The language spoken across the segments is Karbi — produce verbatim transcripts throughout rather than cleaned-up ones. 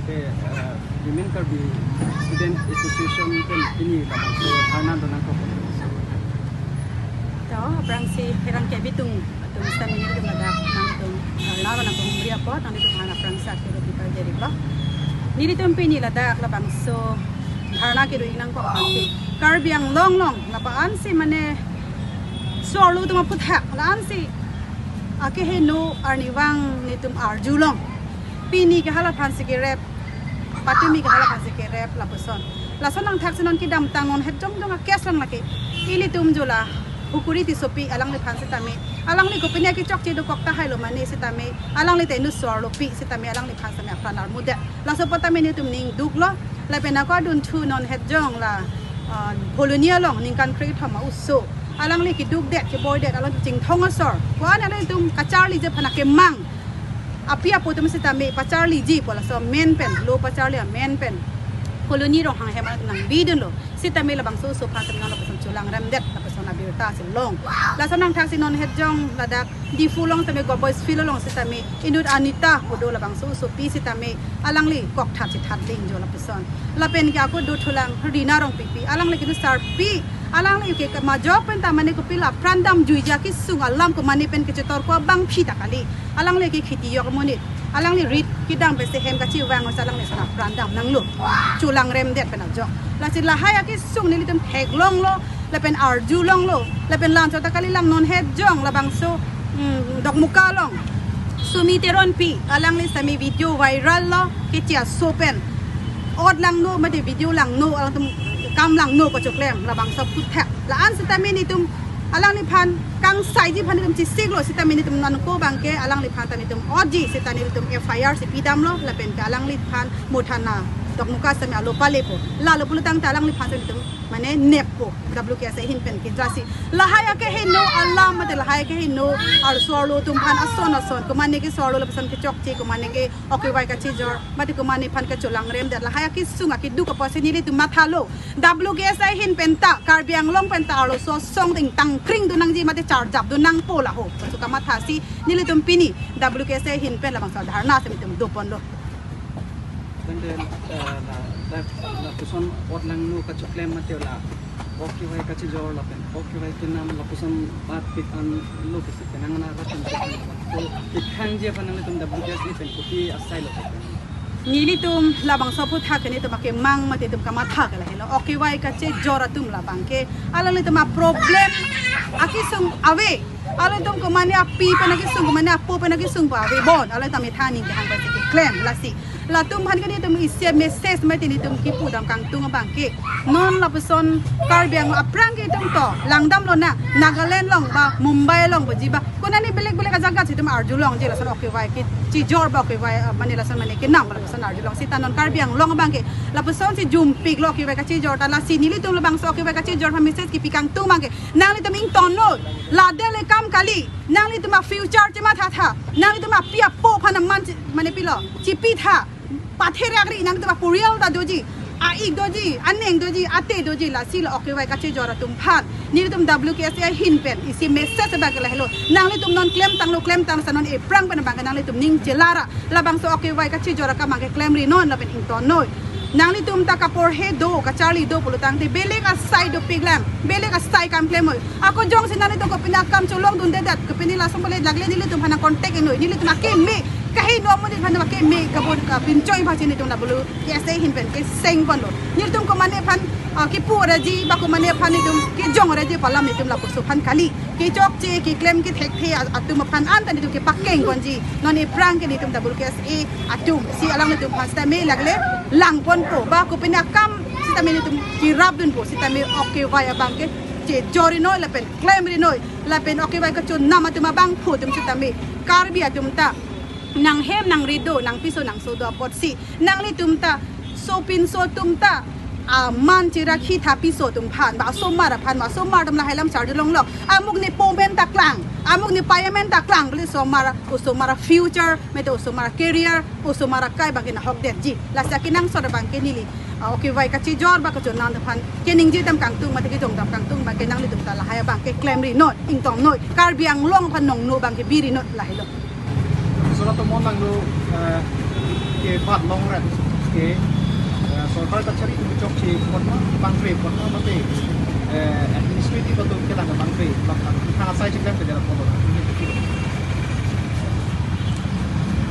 Eh, Women Karbi Student Association pen pini labangso dharna donangkok. To, aphrangsi pherangke bitung atum sitame nelitum ladak nangtum dharna donangkok, humri apot nanglitum aphan aphrangsi akero bikal jeri lo. Nelitum pini ladak labangso dharna kedo-i nangkok aphansi Karbi Anglong along lapu-ansi mane so-arlo atum aphuthak la-ansi akeheno arnivang nelitum arjulong. Pini ke hala aphansi kerep, patumi ke hala aphansi kerep lapuson. Lason nangthaksi non kedamtang non het jongjong a-case lang lake. Ilitum jo la Hukuri Tissopi alangliphan sitame, alangli kopine kechokche dokok tahailo mane sitame, alangli ta inut so-arlopi sitame alangliphan sitame apran armudet. Laso apot tame nelitum ning duklo. Lapen ako adunthu non het jong la, ah, Phuloni along ningkan krekethom a-oso, alangli kedukdet keboidet, along chingthong asor. Ko-an alanglitum kacharliji aphan akemang api apo atum sitame pacharliji pu laso amen pen, lo pacharli amen pen Colony Ronghang hem nangvidunlo. Sitame labangso oso aphan sitame non lapuson cholangremdet lapuson abirta si long. Lason nangthaksi non het jong ladak Diphu along sitame Government Boys Field along sitame inut Anita pu do labangso osopi sitame alangli kokthat chethat lingjo lapuson. Lapen ke ako dothulang Rina Rongpipi, alangli ke inut sarpi, alangli ke majok pen ta mane kopilo apran damjuiji akesung alam ko mane pen kechetor ko abangpi ta kali. Alangli ke kheti yok amonit. Alangli rit kedam pensi hem kachevang, alangli sona apran dam nanglo. Cholangremdet pen ajok. Lasi lahai akesung nelitum theklonglo, lapen arjulonglo, lapen lamchot ta kalilang non het jong labangso, mm, Dokmoka along Sumi Teronpi, alangli sitame video viral lo, kechi aso pen ot langno, mate video langno, alangtum kam langno kachoklem, labangso aphuthak. La-an sitame nelitum alangliphan kangsaiji aphan nelitum chesiklo sitame nelitum non ko abangke alangliphan ta nelitum otji sita nelitum F I R si pidamlo, lapen ke alangliphan mo thana Dokmoka sitame alo palepo. Lalo pulotangte alangliphan ta nelitum mane neppo W K S A ahin pen ke. Lasi lahai akeheno alam mate lahai akeheno arlo so-arlo atum aphan ason ason, ko mane ke so-arlo lapuson kechokche, ko mane ke okiwai kachejor, mate ko mane aphan kacholangremdet, lahai akesung akeduk apotsi nelitum mathalo. W K S A ahin pen ta, Karbi Anglong pen ta arloso asong ingtangkring donangji mate charjap donangpo laho. Laso kamathasi nelitum pini W K S A ahin pen labangso dharna sitame nelitum doponlo. Tangte, eh, la, la, lapuson ot langno kachoklem mate la okiwai kachejor lapen okiwai kenam lapuson batpik anlo kesi penang na lapen ko kekhangji aphan nanglitum W K S A pen kopi asailo? Nelitum labangso aphuthak ke nelitum akemang mate nelitum kamatha ke lahelo. Okiwai kachejor atum labangke alanglitum aproblem akesung ave. Alanglitum ko mane api pen akesung, ko mane apo pen akesung pa ave bon. Alanglitum ametha aning kehang pensi keklem. Lasi latum aphan ke nelitum isi message mate nelitum kipudam kangtung abangke, non lapuson Karbi Anglong aphrang ke itum to langdamlonang, Nagaland along ba Mumbai along ba jiba, konane belek belek ajaga si itum arjulongji lason okiwai kachejor ba okiwai, ah, mane lason mane kenam ba lapuson arjulong. Sita non Karbi Anglong abangke lapusonsi jumpiklo okiwai kachejor ta. Lasi nelitum labangso okiwai kachejor aphan message kipi kangtung abangke, nanglitum ingtonnoi, ladak le kam kali, nanglitum a-future chemathatha, nanglitum api apo aphan aman che-, mane pilo, chepitha, pathe rakri, nanglitum aporial ta doji, a-ik doji, aneng doji, ate doji, lasi la okiwai kachejor atum aphan nelitum W K S A ahin pen isi message abangke lahelo. Nanglitum non klemtanglo, klemtang sa non ephrang pen abangke nanglitum ning chelara, labangso okiwai kachejor akam abangke klemrinon lapen ingtonnoi. Nanglitum ta kaporhe do, kacharli do pulotangte belek asai dopiklang, belek asai kam klemnoi. Ako jongsi nanglitum kopine akam cholongdundedet, kopine lason pale lagle nelitum aphan contact ingnoi, nelitum akeme, kaheno amonit aphan akeme kabon kapinchoi aphansi nelitum W K S A ahin pen kesengponlo. Nelitum ko mane aphan, ah, kipu raji, ba ko mane aphan nelitum kejong raji pu alam nelitum lapuson aphan kali. Kechokche, keklem kethekthe a-, atum aphan anta nelitum kepakengponji. Non ephrang ke nelitum W K S A atum si alanglitum aphan sitame lagle langponpo, ba kopine akam sitame nelitum kerapdunpo, sitame okiwai abangke chejorrinoi lapen klemrinoi, lapen okiwai kachonam atum abangphu atum sitame Karbi atum ta nanghem nangri do, nangpiso nangso do apotsi nanglitum ta sopinso atum ta aman cherakhi tha piso atum aphan, ba osomar aphan, ba osomar atum lahai lam charjulonglo. Amuk ne po amen ta klang, amuk ne pei amen ta klang, beli osomar, osomar a-future, mate osomar a-career, osomar akai abangke nahokdetji. Lasi akenangsot abangke neli, ah, okiwai kachejor ba kachonam aphan keningje dam kangtung mate kejong dam kangtung abangke nanglitum ta lahai abangke klemrinoi, ingtongnoi, Karbi Anglong aphan nongno abangke birinoi, lahelo. Solo to mon langno, eh, ke bat long ret. Eh, sorkar kachari atum chokche apot ma bangkre apot ma mate, eh, administrative atum kelang bangkre, bang, bang, thang asai cheklem ke dalam apot.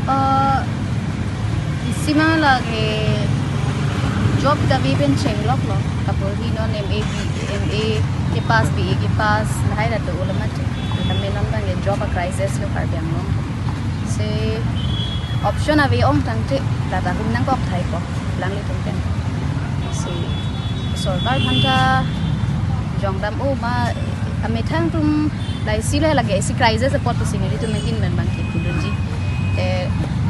Uh, isi ma lake job kave pen chenglok lo. Apot hi non M A, M A ke pass, B A ke pass, lahai rat do ulama che. Tame non bang job a crisis lo Karbi Anglong. Si option ave ong tangte, lata hum nangkok thai ko, alanglitum pen. Si sorkar aphan ta jongdam o ma, amethang atum lahai si lahai lake isi crisis apot pusi nelitum ahin pen bang kipu dunji. Eh,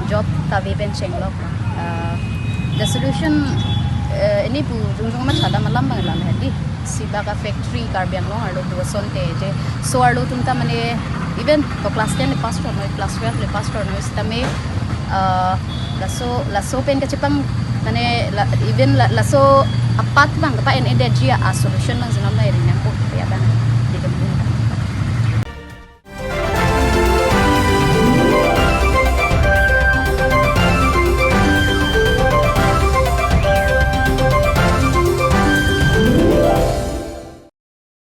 job kave pen chenglok. Uh, the solution, eh, ini pu jongjong ma chadam alam bang lahai di. Si bak a factory Karbi Anglong arlo do asonte je. So arlo atum ta mane even to class ten le pass kor noi, class twelve le pass kor noi sitame, uh, laso, laso pen kachepang mane la, even la, laso apat bang kapa-en-edetji a solution bang si non nang eri nangpo ya bang.